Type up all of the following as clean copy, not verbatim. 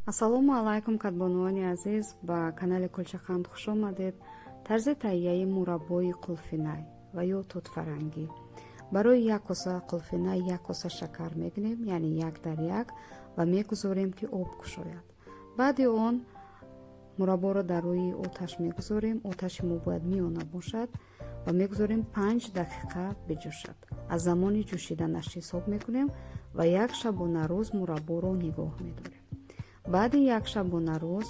Ассалому алайкум, кадбонувони азиз, ба канали Кулчақанд хуш омадед. Тарзи таҳияи мураббои қулфинай ва ё тутфарангӣ. Барои як коса қулфинай як коса шакар мегирем, яъне 1 дар 1, ва мегузорем, ки об кушояд. Баъди он мурабборо дар рӯи оташ мегузорем. Оташи мо бояд миёна бошад ва мегузорем, 5 дақиқа биҷӯшад. Аз замони ҷӯшиданаш ҳисоб мекунем ва як шабонарӯз мурабборо нигоҳ медорем. Баъди як шабонарӯз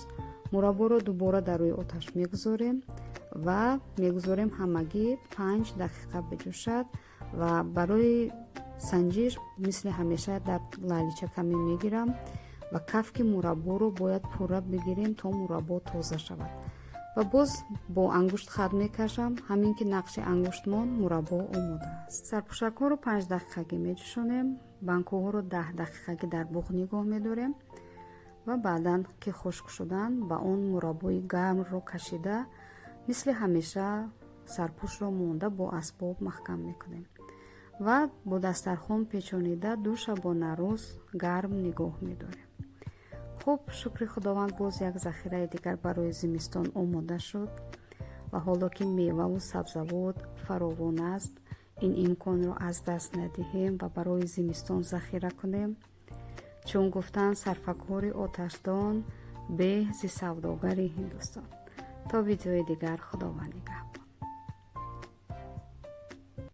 мурабборо дубора дар рӯи оташ мегузорем ва мегузорем, ҳамагӣ 5 дақиқа биҷӯшад. Ва барои санҷиш, мисли ҳамеша, дар лалича каме мегирам ва кафки мурабборо бояд пурра бигирем, то мураббо тоза шавад, ва боз бо ангушт хат мекашам. Ҳамин ки нақши ангушт монд, мураббо омода аст. Сарпӯшакҳоро 5 дақиқагӣ меҷӯшонем, банкоҳоро 10 дақиқагӣ дар буғ нигоҳ медорем ва баъдан ки хушк шуданд, ба он мураббои гармро кашида, мисли ҳамеша сарпӯшро монда, бо асбоб маҳкам мекунем ва бо дастархон печонида, ду шабонарӯз гарм нигоҳ медорем. Хуб, шукри Худованд, боз як захираи дигар барои зимистон омода шуд. Ва ҳоло ки меваву сабзавот фаровон аст, ин имконро аз даст надиҳем ва барои зимистон захира кунем, чун гуфтанд: «Сарфакори оташдон беҳ зи савдогари Ҳиндустон». То видеои дигар, Худованд нигаҳбон.